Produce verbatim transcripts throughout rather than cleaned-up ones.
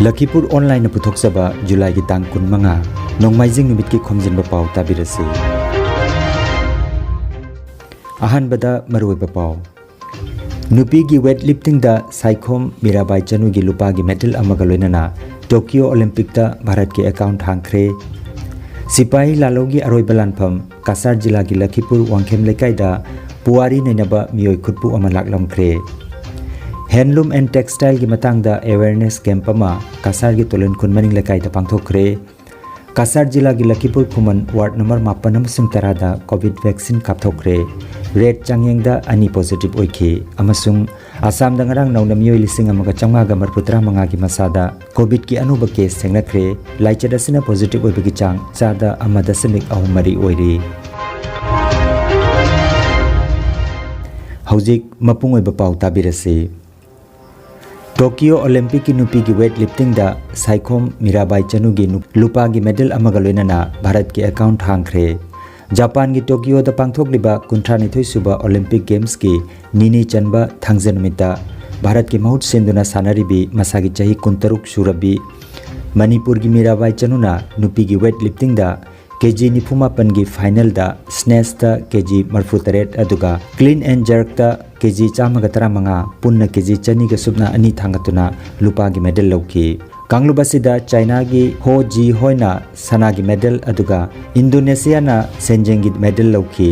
ꯂꯈꯤꯄꯨꯔ ꯑꯣꯟꯂꯥꯏꯟꯅ ꯄꯨꯊꯣꯛꯆꯕ ꯖꯨꯂꯥꯏꯒꯤ ꯇꯥꯡ ꯀꯨꯟꯃꯉꯥ, ꯅꯣꯡꯃꯥꯏꯖꯤꯡ ꯅꯨꯃꯤꯠꯀꯤ ꯈꯣꯝꯖꯤꯟꯕ ꯄꯥꯎ ꯇꯥꯕꯤꯔꯁꯤ꯫ ꯑꯍꯥꯟꯕꯗ ꯃꯔꯨꯑꯣꯏꯕ ꯄꯥꯎ꯫ ꯅꯨꯄꯤꯒꯤ ꯋꯦꯠ ꯂꯤꯐꯇꯤꯡꯗ ꯁꯥꯏꯈꯣꯝ ꯃꯤꯔꯥꯕꯥꯏ ꯆꯅꯨꯒꯤ ꯂꯨꯄꯥꯒꯤ ꯃꯦꯗꯜ ꯑꯃꯒ ꯂꯣꯏꯅꯅ ꯇꯣꯀꯤꯌꯣ ꯑꯣꯂꯤꯝꯄꯤꯛꯇ ꯚꯥꯔꯠꯀꯤ ꯑꯦꯀꯥꯎꯟꯠ ꯍꯥꯡꯈ꯭ꯔꯦ꯫ ꯁꯤꯄꯥꯍꯤ ꯂꯥꯜꯍꯧꯒꯤ ꯑꯔꯣꯏꯕ ꯂꯥꯟꯐꯝ, ꯀꯁꯥꯔ ꯖꯤꯂꯥꯒꯤ ꯂꯈꯤꯄꯨꯔ ꯋꯥꯡꯈꯦꯝ ꯂꯩꯀꯥꯏꯗ ꯄꯨꯋꯥꯔꯤ ꯅꯩꯅꯕ ꯃꯤꯑꯣꯏ ꯈꯨꯠꯄꯨ ꯑꯃ ꯂꯥꯛꯂꯝꯈ꯭ꯔꯦ꯫ ꯍꯦꯟꯂꯨꯝ ꯑꯦꯟ ꯇꯦꯛꯁꯇꯥꯏꯜꯒꯤ ꯃꯇꯥꯡꯗ ꯑꯦꯋꯦꯔꯅꯦꯁ ꯀꯦꯝꯞ ꯑꯃ ꯀꯁꯥꯔꯒꯤ ꯇꯣꯂꯦꯟꯈꯨꯟ ꯃꯅꯤꯡ ꯂꯩꯀꯥꯏꯗ ꯄꯥꯡꯊꯣꯛꯈ꯭ꯔꯦ꯫ ꯀꯁꯥꯔ ꯖꯤꯂꯥꯒꯤ ꯂꯈꯤꯄꯨꯔ ꯈꯨꯃꯟ ꯋꯥꯔꯗ ꯅꯝꯕꯔ ꯃꯥꯄꯟ ꯑꯃꯁꯨꯡ ꯇꯔꯥꯗ ꯀꯣꯚꯤꯗ ꯚꯦꯛꯁꯤꯟ ꯀꯥꯞꯊꯣꯛꯈ꯭ꯔꯦ꯫ ꯔꯦꯗ ꯆꯥꯡꯌꯦꯡꯗ ꯑꯅꯤ ꯄꯣꯖꯤꯇꯤꯚ ꯑꯣꯏꯈꯤ ꯑꯃꯁꯨꯡ ꯑꯁꯥꯝꯗ ꯉꯔꯥꯡ ꯅꯧꯅ ꯃꯤꯑꯣꯏ ꯂꯤꯁꯤꯡ ꯑꯃꯒ ꯆꯥꯝꯃꯉꯥꯒ ꯃꯔꯤꯐꯨ ꯇꯔꯥꯃꯉꯥꯒꯤ ꯃꯁꯥꯗ ꯀꯣꯚꯤꯗꯀꯤ ꯑꯅꯧꯕ ꯀꯦꯁ ꯊꯦꯡꯅꯈ꯭ꯔꯦ꯫ ꯂꯥꯏꯆꯠ ꯑꯁꯤꯅ ꯄꯣꯖꯤꯇꯤꯚ ꯑꯣꯏꯕꯒꯤ ꯆꯥꯡ ꯆꯥꯗ ꯑꯃ ꯗꯁꯃꯤꯛ ꯑꯍꯨꯝ ꯃꯔꯤ ꯑꯣꯏꯔꯤ꯫ ꯍꯧꯖꯤꯛ ꯃꯄꯨꯡ ꯑꯣꯏꯕ ꯄꯥꯎ ꯇꯥꯕꯤꯔꯁꯤ꯫ ꯇꯣꯀꯤꯌꯣ ꯑꯣꯂꯤꯝꯄꯤꯛꯀꯤ ꯅꯨꯄꯤꯒꯤ ꯋꯦꯠ ꯂꯤꯐꯇꯤꯡꯗ ꯁꯥꯏꯈꯣꯝ ꯃꯤꯔꯥꯕꯥꯏ ꯆꯅꯨꯒꯤ ꯅꯨ-, ꯂꯨꯄꯥꯒꯤ ꯃꯦꯗꯜ ꯑꯃꯒ ꯂꯣꯏꯅꯅ ꯚꯥꯔꯠꯀꯤ ꯑꯦꯀꯥꯎꯟꯠ ꯍꯥꯡꯈ꯭ꯔꯦ꯫ ꯖꯄꯥꯟꯒꯤ ꯇꯣꯀꯤꯌꯣꯗ ꯄꯥꯡꯊꯣꯛꯂꯤꯕ ꯀꯨꯟꯊ꯭ꯔꯥꯅꯤꯊꯣꯏ ꯁꯨꯕ ꯑꯣꯂꯤꯝꯄꯤꯛ ꯒꯦꯝꯁꯀꯤ ꯅꯤꯅꯤ ꯆꯟꯕ ꯊꯥꯡꯖ ꯅꯨꯃꯤꯠꯇ ꯚꯥꯔꯠꯀꯤ ꯃꯍꯨꯠ ꯁꯤꯟꯗꯨꯅ ꯁꯥꯟꯅꯔꯤꯕꯤ ꯃꯁꯥꯒꯤ ꯆꯍꯤ ꯀꯨꯟꯇꯔꯨꯛ ꯁꯨꯔꯕꯤ ꯃꯅꯤꯄꯨꯔꯒꯤ ꯃꯤꯔꯥꯕꯥꯏ ꯆꯅꯨꯅ ꯅꯨꯄꯤꯒꯤ ꯋꯦꯠ ꯂꯤꯐꯇꯤꯡꯗ ꯀꯦꯖꯤ ꯅꯤꯐꯨ ꯃꯥꯄꯟꯒꯤ ꯐꯥꯏꯅꯦꯜꯗ ꯁ꯭ꯅꯦꯠꯁꯇ ꯀꯦꯖꯤ ꯃꯔꯤꯐꯨ ꯇꯔꯦꯠ ꯑꯗꯨꯒ ꯀ꯭ꯂꯤꯟ ꯑꯦꯟ ꯖꯔꯛꯇ ꯀꯦꯖꯤ ꯆꯥꯝꯃꯒ ꯇꯔꯥꯃꯉꯥ, ꯄꯨꯟꯅ ꯀꯦꯖꯤ ꯆꯅꯤꯒ ꯁꯨꯞꯅ ꯑꯅꯤ ꯊꯥꯡꯒꯠꯇꯨꯅ ꯂꯨꯄꯥꯒꯤ ꯃꯦꯗꯜ ꯂꯧꯈꯤ꯫ ꯀꯥꯡꯂꯨꯞ ꯑꯁꯤꯗ ꯆꯥꯏꯅꯥꯒꯤ ꯍꯣ ꯖꯤ ꯍꯣꯏꯅ ꯁꯅꯥꯒꯤ ꯃꯦꯗꯜ ꯑꯗꯨꯒ ꯏꯟꯗꯣꯅꯦꯁꯤꯌꯥꯅ ꯁꯦꯟꯖꯦꯡꯒꯤ ꯃꯦꯗꯜ ꯂꯧꯈꯤ꯫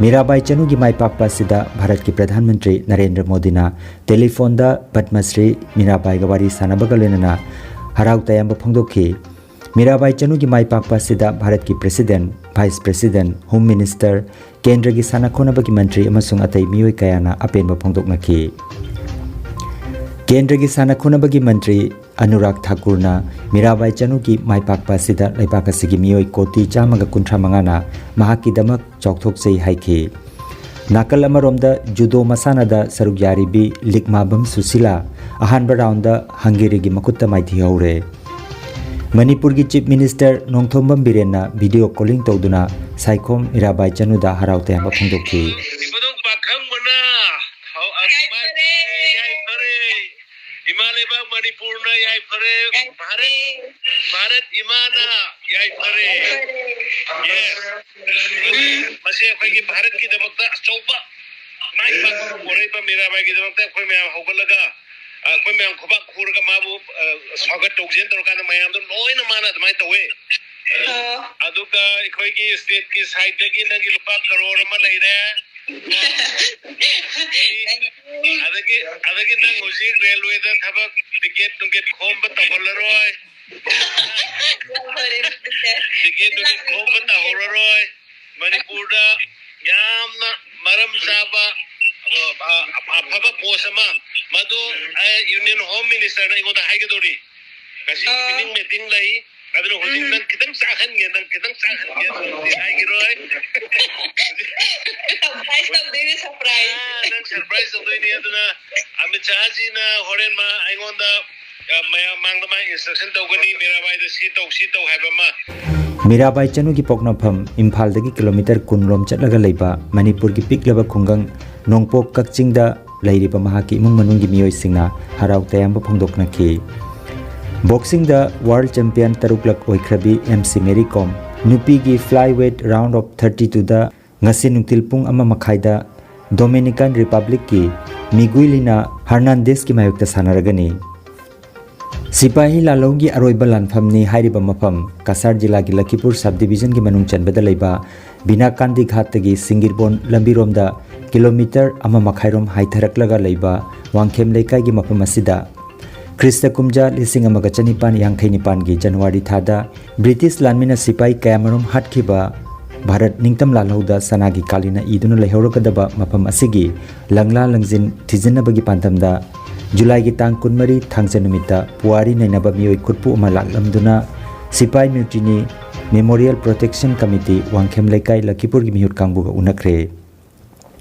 ꯃꯤꯔꯥꯕꯥꯏ ꯆꯅꯨꯒꯤ ꯃꯥꯏ ꯄꯥꯛꯄ ꯑꯁꯤꯗ ꯚꯥꯔꯠꯀꯤ ꯄ꯭ꯔꯙꯥꯟ ꯃꯟꯇ꯭ꯔꯤ ꯅꯔꯦꯟꯗ꯭ꯔ ꯃꯣꯗꯤꯅ ꯇꯦꯂꯤꯐꯣꯟꯗ ꯄꯗꯃ ꯁ꯭ꯔꯤ ꯃꯤꯔꯥꯕꯥꯏꯒ ꯋꯥꯔꯤ ꯁꯥꯟꯅꯕꯒ ꯂꯣꯏꯅꯅ ꯍꯔꯥꯎ ꯇꯌꯥꯝꯕ ꯐꯣꯡꯗꯣꯛꯈꯤ꯫ ꯃꯤꯔꯥꯕꯥꯏ ꯆꯅꯨꯒꯤ ꯃꯥꯏ ꯄꯥꯛꯄ ꯑꯁꯤꯗ ꯚꯥꯔꯠꯀꯤ president, vice president, home minister, ꯀꯦꯟꯗ꯭ꯔꯒꯤ ꯁꯥꯟꯅ ꯈꯣꯠꯅꯕꯒꯤ ꯃꯟꯇ꯭ꯔꯤ ꯑꯃꯁꯨꯡ ꯑꯇꯩ ꯃꯤꯑꯣꯏ ꯀꯌꯥꯅ ꯑꯄꯦꯟꯕ ꯐꯣꯡꯗꯣꯛꯅꯈꯤ꯫ ꯀꯦꯟꯗ꯭ꯔꯒꯤ ꯁꯥꯟꯅ ꯈꯣꯠꯅꯕꯒꯤ ꯃꯟꯇ꯭ꯔꯤ ꯑꯅꯨꯔꯥꯒ ꯊꯥꯀꯨꯔꯅ ꯃꯤꯔꯥꯕꯥꯏ ꯆꯅꯨꯒꯤ ꯃꯥꯏ ꯄꯥꯛꯄ ꯑꯁꯤꯗ ꯂꯩꯕꯥꯛ ꯑꯁꯤꯒꯤ ꯃꯤꯑꯣꯏ ꯀꯣꯇꯤ ꯆꯥꯝꯃꯒ ꯀꯨꯟꯊ꯭ꯔꯥ ꯃꯉꯥꯅ ꯃꯍꯥꯛꯀꯤꯗꯃꯛ ꯆꯥꯎꯊꯣꯛꯆꯩ ꯍꯥꯏꯈꯤ꯫ ꯅꯥꯀꯜ ꯑꯃꯔꯣꯝꯗ, ꯖꯨꯗꯣ ꯃꯁꯥꯟꯅꯗ ꯁꯔꯨꯛ ꯌꯥꯔꯤꯕꯤ ꯂꯤꯛꯃꯥꯕꯝ ꯁꯨꯁꯤꯂꯥ ꯑꯍꯥꯟꯕ ꯔꯥꯎꯟꯗ ꯍꯪꯒꯦꯔꯤꯒꯤ ꯃꯈꯨꯠꯇ ꯃꯥꯏꯊꯤꯍꯧꯔꯦ꯫ ꯃꯅꯤꯄꯨꯔꯒꯤ ꯆꯤꯐ ꯃꯤꯅꯤꯁꯇꯔ ꯅꯣꯡꯊꯣꯝꯕꯝ ꯕꯤꯔꯦꯟꯅ ꯚꯤꯗꯤꯑꯣ ꯀꯣꯂꯤꯡ ꯇꯧꯗꯨꯅ ꯁꯥꯏꯈꯣꯝ ꯃꯤꯔꯥꯕꯥꯏ ꯆꯅꯨꯗ ꯍꯔꯥꯎ ꯇꯌꯥꯝꯕ ꯐꯣꯡꯗꯣꯛꯈꯤ꯫ ꯏꯕꯨꯙꯧ ꯄꯥꯈꯪꯕꯅ ꯍꯧ-, ꯌꯥꯏꯐꯔꯦ, ꯌꯥꯏꯐꯔꯦ꯫ ꯏꯃꯥ ꯂꯩꯕꯥꯛ ꯃꯅꯤꯄꯨꯔꯅ ꯌꯥꯏꯐꯔꯦ, ꯚꯥꯔꯠ ꯏꯃꯥꯅ ꯌꯥꯏꯐꯔꯦ꯫ Yes꯫ ꯃꯁꯤ ꯑꯩꯈꯣꯏꯒꯤ ꯚꯥꯔꯠꯀꯤꯗꯃꯛꯇ ꯑꯆꯧꯕ ꯃꯥꯏ ꯄꯥꯛꯄ ꯑꯣꯏꯔꯛꯏꯕ ꯃꯤꯔꯥꯕꯥꯏꯒꯤꯗꯃꯛꯇ ꯑꯩꯈꯣꯏ ꯃꯌꯥꯝ ꯍꯧꯒꯠꯂꯒ, ꯑ, ꯑꯩꯈꯣꯏ ꯃꯌꯥꯝ ꯈꯨꯕꯥꯛ ꯈꯨꯔꯒ ꯃꯥꯕꯨ, ꯑ, ꯁ꯭ꯋꯥꯒꯠ ꯇꯧꯁꯦꯅ ꯇꯧꯔꯀꯥꯟꯗ ꯃꯌꯥꯝꯗꯣ ꯂꯣꯏꯅ ꯃꯥꯅ ꯑꯗꯨꯃꯥꯏꯅ ꯇꯧꯋꯦ꯫ ꯑꯣ꯫ ꯑꯗꯨꯒ ꯑꯩꯈꯣꯏꯒꯤ stateꯀꯤ sideꯇꯒꯤ ꯅꯪꯒꯤ ꯂꯨꯄꯥ ꯀꯔꯣꯔ ꯑꯃ ꯂꯩꯔꯦ꯫ ꯑꯗꯒꯤ, ꯑꯗꯒꯤ ꯅꯪ ꯍꯧꯖꯤꯛ railwayꯗ ꯊꯕꯛ ticket ꯅꯨꯡꯀꯦꯠ ꯈꯣꯝꯕ ꯇꯧꯍꯜꯂꯔꯣꯏ꯫ Ticket ꯅꯨꯡꯀꯦꯠ ꯈꯣꯝꯕ ꯇꯧꯍꯧꯔꯔꯣꯏ꯫ ꯃꯅꯤꯄꯨꯔꯗ ꯌꯥꯝꯅ ꯃꯔꯝ ꯆꯥꯕ, ꯑ, ꯑ, ꯑꯐꯕ post ꯑꯃ, ꯃꯗꯨ, ꯑ, Union Home Ministerꯅ ꯑꯩꯉꯣꯟꯗ ꯍꯥꯏꯒꯗꯧꯔꯤ꯫ ꯉꯁꯤ ꯑꯣ꯫ Evening meeting ꯂꯩ, ꯑꯗꯨꯅ ꯍꯧꯖꯤꯛ ꯎꯝ꯫ ꯅꯪ ꯈꯤꯇꯪ ꯆꯥꯛꯍꯟꯒꯦ, ꯅꯪ ꯈꯤꯇꯪ ꯆꯥꯛꯍꯟꯒꯦ, ꯑꯗꯨꯗꯤ ꯍꯥꯏꯈꯤꯔꯣꯏ꯫ Surprise ꯇꯧꯗꯣꯏꯅꯦ, surprise꯫ ꯑꯥ, ꯅꯪ surprise ꯇꯧꯗꯣꯏꯅꯦ꯫ ꯑꯗꯨꯅ ꯑꯃꯤꯠ ꯁꯥꯍꯖꯤꯅ ꯍꯣꯔꯦꯟ ꯃꯥ ꯑꯩꯉꯣꯟꯗ, ꯑ, ꯃꯌꯥꯝ ꯃꯥꯡꯗ ꯃꯥ instruction ꯇꯧꯒꯅꯤ, ꯃꯤꯔꯥꯕꯥꯏꯗ ꯁꯤ ꯇꯧ, ꯁꯤ ꯇꯧ ꯍꯥꯏꯕ ꯑꯃ꯫ ꯃꯤꯔꯥꯕꯥꯏ ꯆꯅꯨꯒꯤ ꯄꯣꯛꯅꯐꯝ ꯏꯝꯐꯥꯜꯗꯒꯤ ꯀꯤꯂꯣꯃꯤꯇꯔ ꯀꯨꯟ ꯔꯣꯝ ꯆꯠꯂꯒ ꯂꯩꯕ ꯃꯅꯤꯄꯨꯔꯒꯤ ꯄꯤꯛꯂꯕ ꯈꯨꯡꯒꯪ ꯅꯣꯡꯄꯣꯛ ꯀꯛꯆꯤꯡꯗ ꯂꯩꯔꯤꯕ ꯃꯍꯥꯛꯀꯤ ꯏꯃꯨꯡ ꯃꯅꯨꯡꯒꯤ ꯃꯤꯑꯣꯏꯁꯤꯡꯅ ꯍꯔꯥꯎ ꯇꯌꯥꯝꯕ ꯐꯣꯡꯗꯣꯛꯅꯈꯤ꯫ Boxingꯗ world champion ꯇꯔꯨꯛꯂꯛ ꯑꯣꯏꯈ꯭ꯔꯕꯤ ꯑꯦꯝ ꯁꯤ ꯃꯦꯔꯤ ꯀꯣꯝ ꯅꯨꯄꯤꯒꯤ flyweight round of thirty twoꯗ ꯉꯁꯤ ꯅꯨꯡꯊꯤꯜ ꯄꯨꯡ ꯑꯃ ꯃꯈꯥꯏꯗ Dominican Republicꯀꯤ ꯃꯤꯒꯨꯏꯂꯤꯅꯥ ꯍꯔꯅꯥꯟꯗꯦꯁꯀꯤ ꯃꯥꯌꯣꯛꯇ ꯁꯥꯟꯅꯔꯒꯅꯤ꯫ ꯁꯤꯄꯥꯍꯤ ꯂꯥꯜꯍꯧꯒꯤ ꯑꯔꯣꯏꯕ ꯂꯥꯟꯐꯝꯅꯤ ꯍꯥꯏꯔꯤꯕ ꯃꯐꯝ ꯀꯁꯥꯔ ꯖꯤꯂꯥꯒꯤ ꯂꯈꯤꯄꯨꯔ sub divisionꯒꯤ ꯃꯅꯨꯡ ꯆꯟꯕꯗ ꯂꯩꯕ ꯕꯤꯅꯥꯀꯥꯟꯗꯤ ꯘꯥꯠꯇꯒꯤ ꯁꯤꯡꯒꯤꯔꯕꯣꯟ ꯂꯝꯕꯤꯔꯣꯝꯗ ꯀꯤꯂꯣꯃꯤꯇꯔ ꯑꯃ ꯃꯈꯥꯏꯔꯣꯝ ꯍꯥꯏꯊꯔꯛꯂꯒ ꯂꯩꯕ ꯋꯥꯡꯈꯦꯝ ꯂꯩꯀꯥꯏꯒꯤ ꯃꯐꯝ ꯑꯁꯤꯗ ꯈ꯭ꯔꯤꯁꯇ ꯀꯨꯝꯖꯥ ꯂꯤꯁꯤꯡ ꯑꯃꯒ ꯆꯅꯤꯄꯥꯟ ꯌꯥꯡꯈꯩ ꯅꯤꯄꯥꯟꯒꯤ ꯖꯅꯋꯥꯔꯤ ꯊꯥꯗ ꯕ꯭ꯔꯤꯇꯤꯁ ꯂꯥꯟꯃꯤꯅ ꯁꯤꯄꯥꯍꯤ ꯀꯌꯥꯃꯔꯨꯝ ꯍꯥꯠꯈꯤꯕ ꯚꯥꯔꯠ ꯅꯤꯡꯇꯝ ꯂꯥꯜꯍꯧꯗ ꯁꯅꯥꯒꯤ ꯀꯥꯂꯤꯅ ꯏꯗꯨꯅ ꯂꯩꯍꯧꯔꯒꯗꯕ ꯃꯐꯝ ꯑꯁꯤꯒꯤ ꯂꯪꯂꯥ ꯂꯪꯖꯤꯟ ꯊꯤꯖꯤꯟꯅꯕꯒꯤ ꯄꯥꯟꯗꯝꯗ ꯖꯨꯂꯥꯏꯒꯤ ꯇꯥꯡ ꯀꯨꯟꯃꯔꯤ ꯊꯥꯡꯖ ꯅꯨꯃꯤꯠꯇ ꯄꯨꯋꯥꯔꯤ ꯅꯩꯅꯕ ꯃꯤꯑꯣꯏ ꯈꯨꯠꯄꯨ ꯑꯃ ꯂꯥꯛꯂꯝꯗꯨꯅ ꯁꯤꯄꯥꯏ ꯃ꯭ꯌꯨꯇꯤꯅꯤ Memorial Protection Committee ꯋꯥꯡꯈꯦꯝ ꯂꯩꯀꯥꯏ ꯂꯈꯤꯄꯨꯔꯒꯤ ꯃꯤꯍꯨꯠ ꯀꯥꯡꯕꯨꯒ ꯎꯅꯈ꯭ꯔꯦ꯫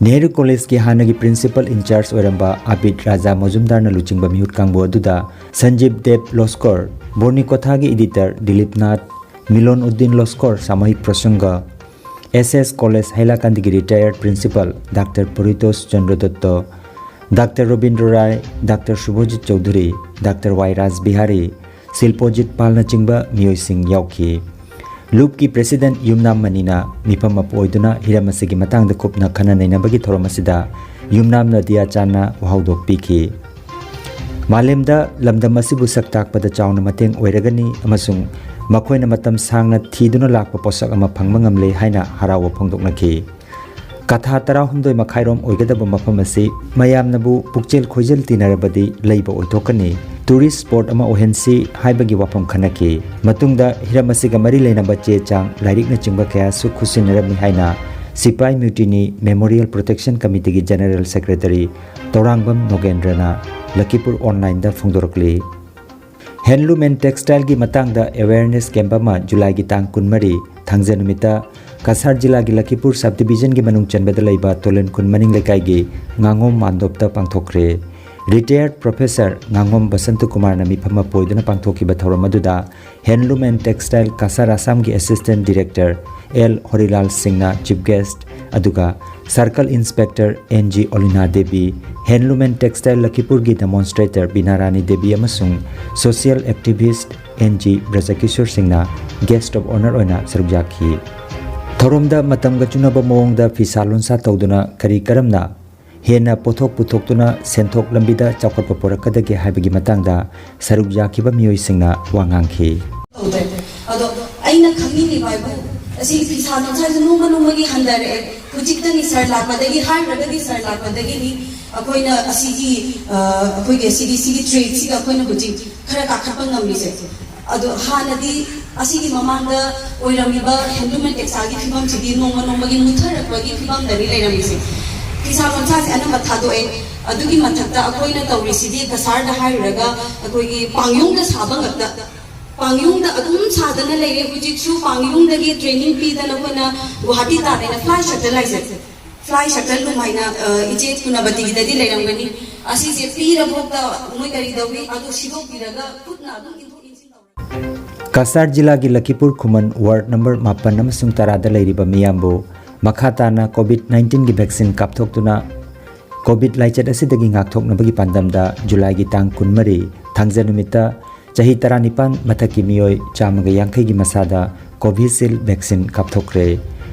ꯅꯦꯍꯔꯨ ꯀꯣꯂꯦꯖꯀꯤ ꯍꯥꯟꯅꯒꯤ principal in charge ꯑꯣꯏꯔꯝꯕ ꯑꯕꯤꯗ ꯔꯥꯖꯥ ꯃꯣꯖꯨꯝꯗꯥꯔꯅ ꯂꯨꯆꯤꯡꯕ ꯃꯤꯍꯨꯠ ꯀꯥꯡꯕꯨ ꯑꯗꯨꯗ ꯁꯟꯖꯤꯕ ꯗꯦꯕ ꯂꯣꯁꯀꯣꯔ, ꯕꯣꯔꯅꯤꯀꯣꯊꯥꯒꯤ editor ꯗꯤꯂꯤꯞ ꯅꯥꯊ, ꯃꯤꯂꯣꯟ ꯎꯗꯤꯟ ꯂꯣꯁꯀꯣꯔ ꯁꯥꯃꯨꯍꯤꯛ ꯄ꯭ꯔꯁꯪꯒ, ꯑꯦꯁ ꯑꯦꯁ ꯀꯣꯂꯦꯖ ꯍꯩꯂꯥꯀꯥꯟꯗꯒꯤ retired principal doctor Puritosh Chandradatta, doctor Rabindra Rai, doctor Suvojit Choudhury, doctor Y Raj Bihari, Shilpojit ꯄꯥꯜꯅꯆꯤꯡꯕ ꯃꯤꯑꯣꯏꯁꯤꯡ ꯌꯥꯎꯈꯤ꯫ ꯂꯨꯞꯀꯤ president ꯌꯨꯝꯅꯥꯝ ꯃꯅꯤꯅ ꯃꯤꯐꯝ ꯃꯄꯨ ꯑꯣꯏꯗꯨꯅ ꯍꯤꯔꯝ ꯑꯁꯤꯒꯤ ꯃꯇꯥꯡꯗ ꯀꯨꯞꯅ ꯈꯟꯅ ꯅꯩꯅꯕꯒꯤ ꯊꯧꯔꯝ ꯑꯁꯤꯗ ꯌꯨꯝꯅꯥꯝ ꯅꯗꯤꯌꯥ ꯆꯥꯟꯅ ꯋꯥꯍꯧꯗꯣꯛ ꯄꯤꯈꯤ꯫ ꯃꯥꯂꯦꯝꯗ ꯂꯝꯗꯝ ꯑꯁꯤꯕꯨ ꯁꯛ ꯇꯥꯛꯄꯗ ꯆꯥꯎꯅ ꯃꯇꯦꯡ ꯑꯣꯏꯔꯒꯅꯤ ꯑꯃꯁꯨꯡ ꯃꯈꯣꯏꯅ ꯃꯇꯝ ꯁꯥꯡꯅ ꯊꯤꯗꯨꯅ ꯂꯥꯛꯄ ꯄꯣꯠꯁꯛ ꯑꯃ ꯐꯪꯕ ꯉꯝꯂꯦ ꯍꯥꯏꯅ ꯍꯔꯥꯎꯕ ꯐꯣꯡꯗꯣꯛꯅꯈꯤ꯫ ꯀꯊꯥ ꯇꯔꯥꯍꯨꯝꯗꯣꯏ ꯃꯈꯥꯏꯔꯣꯝ ꯑꯣꯏꯒꯗꯕ ꯃꯐꯝ ꯑꯁꯤ ꯃꯌꯥꯝꯅꯕꯨ ꯄꯨꯛꯆꯦꯜ ꯈꯣꯏꯖꯦꯜ ꯇꯤꯟꯅꯔꯕꯗꯤ ꯂꯩꯕ ꯑꯣꯏꯊꯣꯛꯀꯅꯤ꯫ Tourist spot ꯑꯃ ꯑꯣꯏꯍꯟꯁꯤ ꯍꯥꯏꯕꯒꯤ ꯋꯥꯐꯝ ꯈꯟꯅꯈꯤ꯫ ꯃꯇꯨꯡꯗ ꯍꯤꯔꯝ ꯑꯁꯤꯒ ꯃꯔꯤ ꯂꯩꯅꯕ ꯆꯦ ꯆꯥꯡ, ꯂꯥꯏꯔꯤꯛꯅꯆꯤꯡꯕ ꯀꯌꯥꯁꯨ ꯈꯨꯠꯁꯤꯟꯅꯔꯝꯃꯤ ꯍꯥꯏꯅ ꯁꯤꯄꯥꯏ ꯃ꯭ꯌꯨꯇꯤꯅꯤ Memorial Protection Committeeꯒꯤ General Secretary Tourangbam ꯅꯣꯒꯦꯟꯗ꯭ꯔꯅ ꯂꯈꯤꯄꯨꯔ Onlineꯗ ꯐꯣꯡꯗꯣꯔꯛꯂꯤ꯫ Handloom and Textileꯒꯤ ꯃꯇꯥꯡꯗ awareness camp ꯑꯃ ꯖꯨꯂꯥꯏꯒꯤ ꯇꯥꯡ ꯀꯨꯟꯃꯔꯤ, ꯊꯥꯡꯖ ꯅꯨꯃꯤꯠꯇ ꯀꯁꯥꯔ ꯖꯤꯂꯥꯒꯤ ꯂꯈꯤꯄꯨꯔ subdivisionꯒꯤ ꯃꯅꯨꯡ ꯆꯟꯕꯗ ꯂꯩꯕ ꯇꯣꯂꯦꯟ ꯈꯨꯟ ꯃꯅꯤꯡ ꯂꯩꯀꯥꯏꯒꯤ ꯉꯥꯉꯣꯝ ꯃꯥꯟꯗꯣꯞꯇ ꯄꯥꯡꯊꯣꯛꯈ꯭ꯔꯦ꯫ Retired Professor ꯉꯥꯉꯣꯝ ꯕꯁꯟꯇ ꯀꯨꯃꯥꯔꯅ ꯃꯤꯐꯝ ꯑꯃ ꯄꯣꯏꯗꯨꯅ ꯄꯥꯡꯊꯣꯛꯈꯤꯕ ꯊꯧꯔꯝ ꯑꯗꯨꯗ Handloom and Textile ꯀꯁꯥꯔ ꯑꯁꯥꯝꯒꯤ Assistant Director ꯑꯦꯜ ꯍꯣꯔꯤꯂꯥꯜ ꯁꯤꯡꯅ Chief Guest, ꯑꯗꯨꯒ Circle Inspector N G Olina Devi, Handloom and Textile ꯂꯈꯤꯄꯨꯔꯒꯤ Demonstrator ꯕꯤꯅꯥ ꯔꯥꯅꯤ ꯗꯦꯕꯤ ꯑꯃꯁꯨꯡ Social Activist N G Brajakishor ꯁꯤꯡꯅ Guest of Honour ꯑꯣꯏꯅ ꯁꯔꯨꯛ ꯌꯥꯈꯤ꯫ ꯊꯧꯔꯝꯗ ꯃꯇꯝꯒ ꯆꯨꯅꯕ ꯃꯑꯣꯡꯗ ꯐꯤꯁꯥ ꯂꯣꯟꯁꯥ ꯇꯧꯗꯨꯅ ꯀꯔꯤ ꯀꯔꯝꯅ ꯍꯦꯟꯅ ꯄꯣꯠꯊꯣꯛ ꯄꯨꯊꯣꯛꯇꯨꯅ ꯁꯦꯟꯊꯣꯛ ꯂꯝꯕꯤꯗ ꯆꯥꯎꯈꯠꯄ ꯄꯨꯔꯛꯀꯗꯒꯦ ꯍꯥꯏꯕꯒꯤ ꯃꯇꯥꯡꯗ ꯁꯔꯨꯛ ꯌꯥꯈꯤꯕ ꯃꯤꯑꯣꯏꯁꯤꯡꯅ ꯋꯥ ꯉꯥꯡꯈꯤ꯫ ꯇꯧꯗ꯭ꯔꯦ꯫ ꯑꯗꯣ ꯑꯩꯅ ꯈꯪꯅꯤꯡꯉꯤꯕ ꯍꯥꯏꯕꯨ, ꯑꯁꯤ ꯐꯤꯁꯥ ꯂꯣꯟꯁꯥꯁꯦ ꯅꯣꯡꯃ ꯅꯣꯡꯃꯒꯤ ꯍꯟꯊꯔꯛꯑꯦ꯫ ꯍꯧꯖꯤꯛꯇꯅꯤ ꯁꯥꯔ ꯂꯥꯛꯄꯗꯒꯤ, ꯍꯥꯏꯔꯨꯔꯒꯗꯤ ꯁꯥꯔ ꯂꯥꯛꯄꯗꯒꯤꯗꯤ ꯑꯩꯈꯣꯏꯅ ꯑꯁꯤꯒꯤ, ꯑ, ꯑꯩꯈꯣꯏꯒꯤ ꯑꯁꯤꯒꯤ, ꯁꯤꯒꯤ tradeꯁꯤꯒ ꯑꯩꯈꯣꯏꯅ ꯍꯧꯖꯤꯛ ꯈꯔ ꯀꯥꯈꯠꯄ ꯉꯝꯃꯤꯁꯦ꯫ ꯑꯗꯣ ꯍꯥꯟꯅꯗꯤ ꯑꯁꯤꯒꯤ ꯃꯃꯥꯡꯗ ꯑꯣꯏꯔꯝꯃꯤꯕ Handloom and Textileꯒꯤ ꯐꯤꯕꯝꯁꯤꯗꯤ ꯅꯣꯡꯃ ꯅꯣꯡꯃꯒꯤ ꯃꯨꯠꯊꯔꯛꯄꯒꯤ ꯐꯤꯕꯝꯗꯅꯤ ꯂꯩꯔꯝꯃꯤꯁꯦ꯫ ꯐꯤꯁꯥ ꯂꯣꯟꯁꯥꯁꯦ ꯑꯅꯝꯕ ꯊꯥꯗꯣꯛꯑꯦ꯫ ꯑꯗꯨꯒꯤ ꯃꯊꯛꯇ ꯑꯩꯈꯣꯏꯅ ꯇꯧꯔꯤꯁꯤꯗꯤ ꯀꯁꯥꯔꯗ ꯍꯥꯏꯔꯨꯔꯒ ꯑꯩꯈꯣꯏꯒꯤ ꯄꯥꯡꯌꯣꯡꯗ ꯁꯥꯕ ꯉꯛꯇ, ꯄꯥꯡꯌꯣꯡꯗ ꯑꯗꯨꯝ ꯁꯥꯗꯅ ꯂꯩꯔꯦ꯫ ꯍꯧꯖꯤꯛꯁꯨ ꯄꯥꯡꯌꯣꯡꯗꯒꯤ training ꯄꯤꯗꯅ ꯑꯩꯈꯣꯏꯅ ꯒꯨꯋꯥꯍꯥꯇꯤ ꯇꯥꯗꯅ fly shuttle ꯍꯥꯏꯁꯦ, fly shuttle loom ꯍꯥꯏꯅ, ꯑ, ꯏꯆꯦ ꯀꯨꯅꯕꯇꯤꯒꯤꯗꯗꯤ ꯂꯩꯔꯝꯒꯅꯤ꯫ ꯑꯁꯤꯁꯦ ꯄꯤꯔꯐꯥꯎꯗ ꯃꯣꯏ ꯀꯔꯤ ꯇꯧꯏ, ꯑꯗꯨ ꯁꯤꯗꯣꯛꯄꯤꯔꯒ ꯈꯨꯠꯅ ꯑꯗꯨꯝ ꯏꯟꯊꯣꯛ ꯏꯟꯁꯤꯟ ꯇꯧꯔꯦ꯫ ꯀꯁꯥꯔ ꯖꯤꯂꯥꯒꯤ ꯂꯈꯤꯄꯨꯔ ꯈꯨꯃꯟ ward number ꯃꯥꯄꯟ ꯑꯃꯁꯨꯡ ꯇꯔꯥꯗ ꯂꯩꯔꯤꯕ ꯃꯤꯌꯥꯝꯕꯨ ꯃꯈꯥ ꯇꯥꯅ COVID nineteenꯒꯤ vaccine ꯀꯥꯞꯊꯣꯛꯇꯨꯅ COVID ꯂꯥꯏꯆꯠ ꯑꯁꯤꯗꯒꯤ ꯉꯥꯛꯊꯣꯛꯅꯕꯒꯤ ꯄꯥꯟꯗꯝꯗ ꯖꯨꯂꯥꯏꯒꯤ ꯇꯥꯡ ꯀꯨꯟꯃꯔꯤ, ꯊꯥꯡꯖ ꯅꯨꯃꯤꯠꯇ ꯆꯍꯤ ꯇꯔꯥꯅꯤꯄꯥꯟ ꯃꯊꯛꯀꯤ ꯃꯤꯑꯣꯏ ꯆꯥꯝꯃꯒ ꯌꯥꯡꯈꯩꯒꯤ ꯃꯁꯥꯗ Covishield vaccine ꯀꯥꯞꯊꯣꯛꯈ꯭ꯔꯦ꯫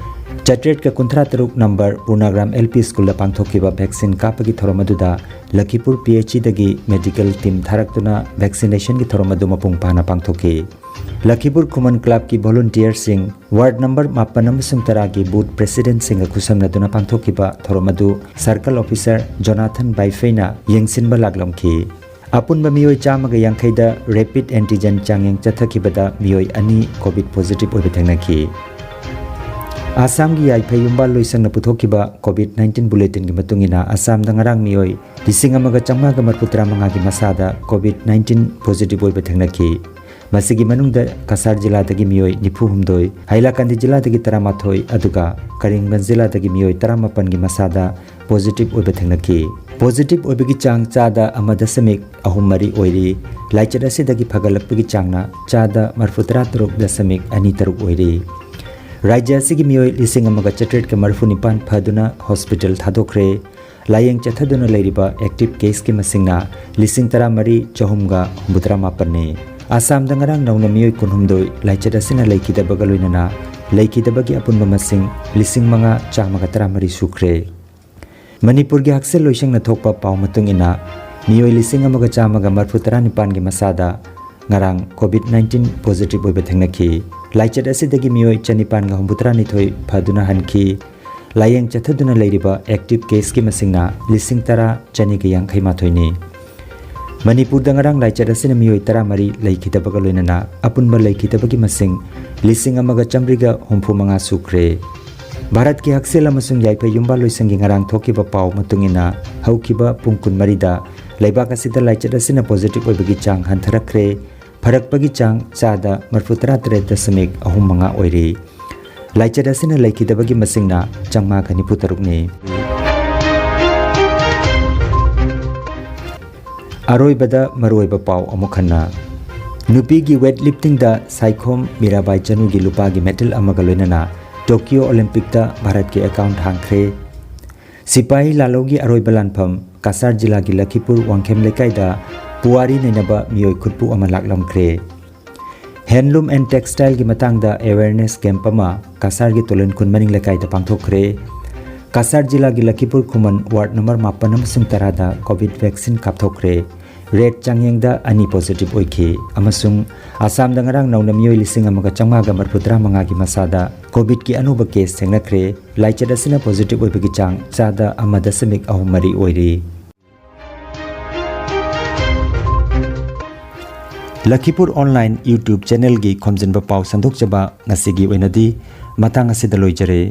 ꯆꯥꯇ꯭ꯔꯦꯠꯀ ꯀꯨꯟꯊ꯭ꯔꯥ ꯇꯔꯨꯛ ꯅꯝꯕꯔ ꯄꯨꯔꯅꯥꯒ꯭ꯔꯥꯝ L P schoolꯗ ꯄꯥꯡꯊꯣꯛꯈꯤꯕ vaccine ꯀꯥꯞꯄꯒꯤ ꯊꯧꯔꯝ ꯑꯗꯨꯗ ꯂꯈꯤꯄꯨꯔ P H Eꯗꯒꯤ medical team ꯊꯥꯔꯛꯇꯨꯅ vaccinationꯒꯤ ꯊꯧꯔꯝ ꯑꯗꯨ ꯃꯄꯨꯡ ꯐꯥꯅ ꯄꯥꯡꯊꯣꯛꯈꯤ꯫ ꯂꯈꯤꯄꯨꯔ ꯈꯨꯃꯟ clubꯀꯤ volunteerꯁꯤꯡ ward number ꯃꯥꯄꯟ ꯑꯃꯁꯨꯡ ꯇꯔꯥꯒꯤ booth presidentꯁꯤꯡꯒ ꯈꯨꯠꯁꯝꯅꯗꯨꯅ ꯄꯥꯡꯊꯣꯛꯈꯤꯕ ꯊꯧꯔꯝ ꯑꯗꯨ circle officer ꯖꯣꯅꯥꯊꯟ ꯕꯥꯏꯐꯩꯅ ꯌꯦꯡꯁꯤꯟꯕ ꯂꯥꯛꯂꯝꯈꯤ꯫ ꯑꯄꯨꯟꯕ ꯃꯤꯑꯣꯏ ꯆꯥꯝꯃꯒ ꯌꯥꯡꯈꯩꯗ rapid antigen ꯆꯥꯡꯌꯦꯡ ꯆꯠꯊꯈꯤꯕꯗ ꯃꯤꯑꯣꯏ ꯑꯅꯤ COVID positive ꯑꯣꯏꯕ ꯊꯦꯡꯅꯈꯤ꯫ ꯑꯁꯥꯝꯒꯤ ꯌꯥꯏꯐ ꯌꯨꯝꯕꯥꯜ ꯂꯣꯏꯁꯪꯅ ꯄꯨꯊꯣꯛꯈꯤꯕ COVID nineteen bulletinꯒꯤ ꯃꯇꯨꯡ ꯏꯟꯅ ꯑꯁꯥꯝꯗ ꯉꯔꯥꯡ ꯃꯤꯑꯣꯏ ꯂꯤꯁꯤꯡ ꯑꯃꯒ ꯆꯥꯝꯃꯉꯥꯒ ꯃꯔꯤꯐꯨ ꯇꯔꯥꯃꯉꯥꯒꯤ ꯃꯁꯥꯗ COVID nineteen positive ꯑꯣꯏꯕ ꯊꯦꯡꯅꯈꯤ꯫ ꯃꯁꯤꯒꯤ ꯃꯅꯨꯡꯗ ꯀꯁꯥꯔ ꯖꯤꯂꯥꯗꯒꯤ ꯃꯤꯑꯣꯏ ꯅꯤꯐꯨ ꯍꯨꯝꯗꯣꯏ, ꯍꯥꯏꯂꯥꯀꯥꯟꯗꯤ ꯖꯤꯂꯥꯗꯒꯤ ꯇꯔꯥꯃꯥꯊꯣꯏ, ꯑꯗꯨꯒ ꯀꯔꯤꯝꯒꯟꯖ ꯖꯤꯂꯥꯗꯒꯤ ꯃꯤꯑꯣꯏ ꯇꯔꯥꯃꯥꯄꯟꯒꯤ ꯃꯁꯥꯗ positive ꯑꯣꯏꯕ ꯊꯦꯡꯅꯈꯤ꯫ Positive ꯑꯣꯏꯕꯒꯤ ꯆꯥꯡ ꯆꯥꯗ ꯑꯃ ꯗꯁꯃꯤꯛ ꯑꯍꯨꯝ ꯃꯔꯤ ꯑꯣꯏꯔꯤ꯫ ꯂꯥꯏꯆꯠ ꯑꯁꯤꯗꯒꯤ ꯐꯒꯠꯂꯛꯄꯒꯤ ꯆꯥꯡꯅ ꯆꯥꯗ ꯃꯔꯤꯐꯨꯇꯔꯥ ꯇꯔꯨꯛ ꯗꯁꯃꯤꯛ ꯑꯅꯤ ꯇꯔꯨꯛ ꯑꯣꯏꯔꯤ꯫ ꯔꯥꯖ꯭ꯌ ꯑꯁꯤꯒꯤ ꯃꯤꯑꯣꯏ ꯂꯤꯁꯤꯡ ꯑꯃꯒ ꯆꯥꯇ꯭ꯔꯦꯠꯀ ꯃꯔꯤꯐꯨ ꯅꯤꯄꯥꯟ ꯐꯗꯨꯅ hospital ꯊꯥꯗꯣꯛꯈ꯭ꯔꯦ꯫ ꯂꯥꯌꯦꯡ ꯆꯠꯊꯗꯨꯅ ꯂꯩꯔꯤꯕ active caseꯀꯤ ꯃꯁꯤꯡꯅ ꯂꯤꯁꯤꯡ ꯇꯔꯥꯃꯔꯤ ꯆꯍꯨꯝꯒ ꯍꯨꯝꯐꯨꯇꯔꯥ ꯃꯥꯄꯟꯅꯤ꯫ ꯑꯁꯥꯝꯗ ꯉꯔꯥꯡ ꯅꯧꯅ ꯃꯤꯑꯣꯏ ꯀꯨꯟꯍꯨꯝꯗꯣꯏ ꯂꯥꯏꯆꯠ ꯑꯁꯤꯅ ꯂꯩꯈꯤꯗꯕꯒ ꯂꯣꯏꯅꯅ ꯂꯩꯈꯤꯗꯕꯒꯤ ꯑꯄꯨꯟꯕ ꯃꯁꯤꯡ ꯂꯤꯁꯤꯡ ꯃꯉꯥ ꯆꯥꯝꯃꯒ ꯇꯔꯥꯃꯔꯤ ꯁꯨꯈ꯭ꯔꯦ꯫ ꯃꯅꯤꯄꯨꯔꯒꯤ ꯍꯛꯁꯦꯜ ꯂꯣꯏꯁꯪꯅ ꯊꯣꯛꯄ ꯄꯥꯎ ꯃꯇꯨꯡ ꯏꯟꯅ, ꯃꯤꯑꯣꯏ ꯂꯤꯁꯤꯡ ꯑꯃꯒ ꯆꯥꯝꯃꯒ ꯃꯔꯤꯐꯨꯇꯔꯥ ꯅꯤꯄꯥꯟꯒꯤ ꯃꯁꯥꯗ ꯉꯔꯥꯡ COVID nineteen positive ꯑꯣꯏꯕ ꯊꯦꯡꯅꯈꯤ꯫ ꯂꯥꯏꯆꯠ ꯑꯁꯤꯗꯒꯤ ꯃꯤꯑꯣꯏ ꯆꯅꯤꯄꯥꯟꯒ ꯍꯨꯝꯐꯨꯇꯔꯥ ꯅꯤꯊꯣꯏ ꯐꯗꯨꯅ ꯍꯟꯈꯤ꯫ ꯂꯥꯌꯦꯡ ꯆꯠꯊꯗꯨꯅ ꯂꯩꯔꯤꯕ active caseꯀꯤ ꯃꯁꯤꯡꯅ ꯂꯤꯁꯤꯡ ꯇꯔꯥ ꯆꯅꯤꯒ ꯌꯥꯡꯈꯩ ꯃꯥꯊꯣꯏꯅꯤ꯫ ꯃꯅꯤꯄꯨꯔꯗ ꯉꯔꯥꯡ ꯂꯥꯏꯆꯠ ꯑꯁꯤꯅ ꯃꯤꯑꯣꯏ ꯇꯔꯥꯃꯔꯤ ꯂꯩꯈꯤꯗꯕꯒ ꯂꯣꯏꯅꯅ ꯑꯄꯨꯟꯕ ꯂꯩꯈꯤꯗꯕꯒꯤ ꯃꯁꯤꯡ ꯂꯤꯁꯤꯡ ꯑꯃꯒ ꯆꯥꯝꯃꯔꯤꯒ ꯍꯨꯝꯐꯨ ꯃꯉꯥ ꯁꯨꯈ꯭ꯔꯦ꯫ ꯚꯥꯔꯠꯀꯤ ꯍꯛꯁꯦꯜ ꯑꯃꯁꯨꯡ ꯌꯥꯏꯐ ꯌꯨꯝꯕꯥꯜ ꯂꯣꯏꯁꯪꯒꯤ ꯉꯔꯥꯡ ꯊꯣꯛꯈꯤꯕ ꯄꯥꯎ ꯃꯇꯨꯡ ꯏꯟꯅ, ꯍꯧꯈꯤꯕ ꯄꯨꯡ ꯀꯨꯟꯃꯔꯤꯗ ꯂꯩꯕꯥꯛ ꯑꯁꯤꯗ ꯂꯥꯏꯆꯠ ꯑꯁꯤꯅ positive ꯑꯣꯏꯕꯒꯤ ꯆꯥꯡ ꯍꯟꯊꯔꯛꯈ꯭ꯔꯦ꯫ ꯐꯔꯛꯄꯒꯤ ꯆꯥꯡ ꯆꯥꯗ ꯃꯔꯤꯐꯨꯇꯔꯥ ꯇꯔꯦꯠ ꯗꯁꯃꯤꯛ ꯑꯍꯨꯝ ꯃꯉꯥ ꯑꯣꯏꯔꯤ꯫ ꯂꯥꯏꯆꯠ ꯑꯁꯤꯅ ꯂꯩꯈꯤꯗꯕꯒꯤ ꯃꯁꯤꯡꯅ ꯆꯥꯝꯃꯉꯥꯒ ꯅꯤꯐꯨ ꯇꯔꯨꯛꯅꯤ꯫ ꯑꯔꯣꯏꯕꯗ ꯃꯔꯨꯑꯣꯏꯕ ꯄꯥꯎ ꯑꯃꯨꯛ ꯍꯟꯅ꯫ ꯅꯨꯄꯤꯒꯤ weightliftingꯗ ꯁꯥꯏꯈꯣꯝ ꯃꯤꯔꯥꯕꯥꯏ ꯆꯅꯨꯒꯤ ꯂꯨꯄꯥꯒꯤ medal ꯑꯃꯒ ꯂꯣꯏꯅꯅ Tokyo Olympicꯇ ꯚꯥꯔꯠꯀꯤ account ꯍꯥꯡꯈ꯭ꯔꯦ꯫ ꯁꯤꯄꯥꯍꯤ ꯂꯥꯂꯧꯒꯤ ꯑꯔꯣꯏꯕ ꯂꯥꯟꯐꯝ, ꯀꯁꯥꯔ ꯖꯤꯂꯥꯒꯤ ꯂꯈꯤꯄꯨꯔ ꯋꯥꯡꯈꯦꯝ ꯂꯩꯀꯥꯏꯗ ꯄꯨꯋꯥꯔꯤ ꯅꯩꯅꯕ ꯃꯤꯑꯣꯏ ꯈꯨꯠꯄꯨ ꯑꯃ ꯂꯥꯛꯂꯝꯈ꯭ꯔꯦ꯫ Handloom and Textileꯒꯤ ꯃꯇꯥꯡꯗ awareness camp ꯑꯃ ꯀꯁꯥꯔꯒꯤ ꯇꯣꯂꯟ ꯈꯨꯟ ꯃꯅꯤꯡ ꯂꯩꯀꯥꯏꯗ ꯄꯥꯡꯊꯣꯛꯈ꯭ꯔꯦ꯫ ꯀꯁꯥꯔ ꯖꯤꯂꯥꯒꯤ ꯂꯈꯤꯄꯨꯔ ꯈꯨꯃꯟ ward number ꯃꯥꯄꯟ ꯑꯃꯁꯨꯡ ꯇꯔꯥꯗ COVID vaccine ꯀꯥꯞꯊꯣꯛꯈ꯭ꯔꯦ꯫ Red ꯆꯥꯡꯌꯦꯡꯗ ꯑꯅꯤ positive ꯑꯣꯏꯈꯤ ꯑꯃꯁꯨꯡ ꯑꯁꯥꯝꯗ ꯉꯔꯥꯡ ꯅꯧꯅ ꯃꯤꯑꯣꯏ ꯂꯤꯁꯤꯡ ꯑꯃꯒ ꯆꯥꯝꯃꯉꯥꯒ ꯃꯔꯤꯐꯨꯇꯔꯥ ꯃꯉꯥꯒꯤ ꯃꯁꯥꯗ COVIDꯀꯤ ꯑꯅꯧꯕ case ꯊꯦꯡꯅꯈ꯭ꯔꯦ꯫ ꯂꯥꯏꯆꯠ ꯑꯁꯤꯅ positive ꯑꯣꯏꯕꯒꯤ ꯆꯥꯡ ꯆꯥꯗ ꯑꯃ ꯗꯁꯃꯤꯛ ꯑꯍꯨꯝ ꯃꯔꯤ ꯑꯣꯏꯔꯤ꯫ ꯂꯈꯤꯄꯨꯔ online YouTube channelꯒꯤ ꯈꯣꯝꯖꯤꯟꯕ ꯄꯥꯎ ꯁꯟꯗꯣꯛꯆꯕ ꯉꯁꯤꯒꯤ ꯑꯣꯏꯅꯗꯤ ꯃꯇꯥꯡ ꯑꯁꯤꯗ ꯂꯣꯏꯖꯔꯦ꯫